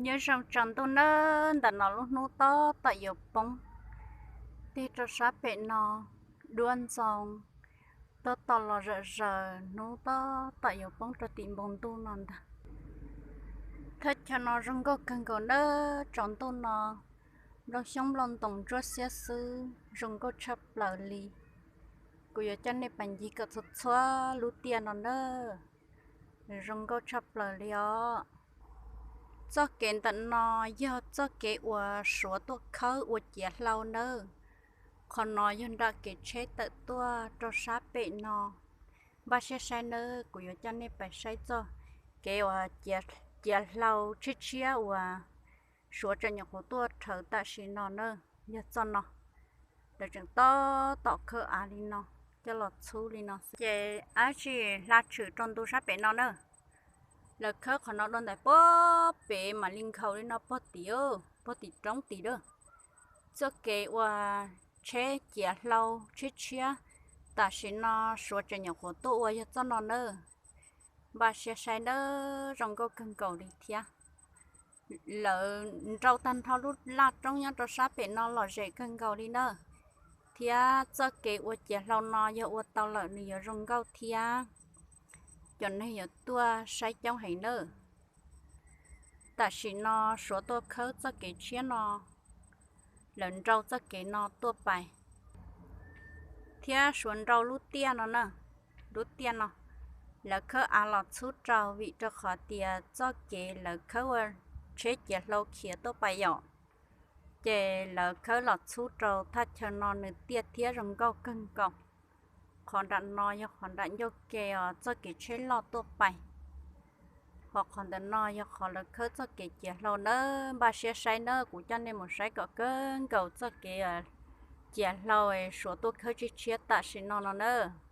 Nyob zoo tsaus ntuj nawb, ntawm no lub hnub tab tom yuav poob. Tig rau sab pem no, duab ntxoo, tab tom los zawm zaws, hnub tab tom yuav poob rau tim npoo ntuj no ntag. Thaj chaw no zoo nkauj kawg nkaus nawb, tsaus ntuj no nplooj xyoob nplooj ntoos ntsuab xiab xwb, zoo nkauj tshaj plaws li. Kuv yuav coj nej pais ncig kom txhua txhua lub tiaj no nawb, zoo nkauj tshaj plaws li os. Txoj kev ntawm no yog txoj kev uas Suav tuaj khawb ua ciav hlau nawb. Qhov no yog nram kev tsheb tawm tuaj rau sab pem no. Npaj siab saib nawb, kuv yuav coj nej pais saib txoj kev uas ciav hlau tshiab tshiab uas Suav tseem nyuam qhuav tuaj rhawv tam sim no na, yog txoj no. Lawv tseem tab tom khawb av li no, coj los txhub li no xwb ces dab tsi hla tshwm rau ntu sab pem no na. Lawv khawb qhov no dua ntais puag pem mam li nkhaus li no puag tim, puag tim roob tid lawm. Txoj kev uas tsheb ciav hlau tshiab tshiab tam sim no Suav tseem nyuam qhuav tuaj ua yog txoj no nawb. Npaj siab saib nawb, zoo nkauj kawg nkaus li thiab. Lawv nrau tag nrho lub laj roob nyob rau sab pem no lom zem kawg nkaus li nawb. Thiab txoj kev ua ciav hlau no yog ua tau lawm nws yuav zoo nkauj thiab, cov neeg yuav tuaj saib coob heev nawb. Tam sim no Suav tuaj khawb txoj kev tshiab no, lawv nrau txoj kev no tuaj pais, thiab Suav nrau lub tiaj no na, lub tiaj no lawv khawb av los txhub rau vim rau qhov tias txoj kev lawv khawb ua tsheb ciav hlau khiav tuaj pais yom, ces lawv khawb los txhub rau thaj chaw no nws tiaj thiab zoo nkauj kawg nkaus. Qhov nram no yog qhov nram ncauj ke os, txoj kev tsheb loj tuaj pais. Ho qhov ntawm no yog qhov lawv khawb txoj kev ciav hlau nawb. Npaj siab saib nawb, kuv coj nej mus saib kom kawg nkaus txoj kev ciav hlau Suav tuaj khawb tshiab tshiab tam sim no no nawb.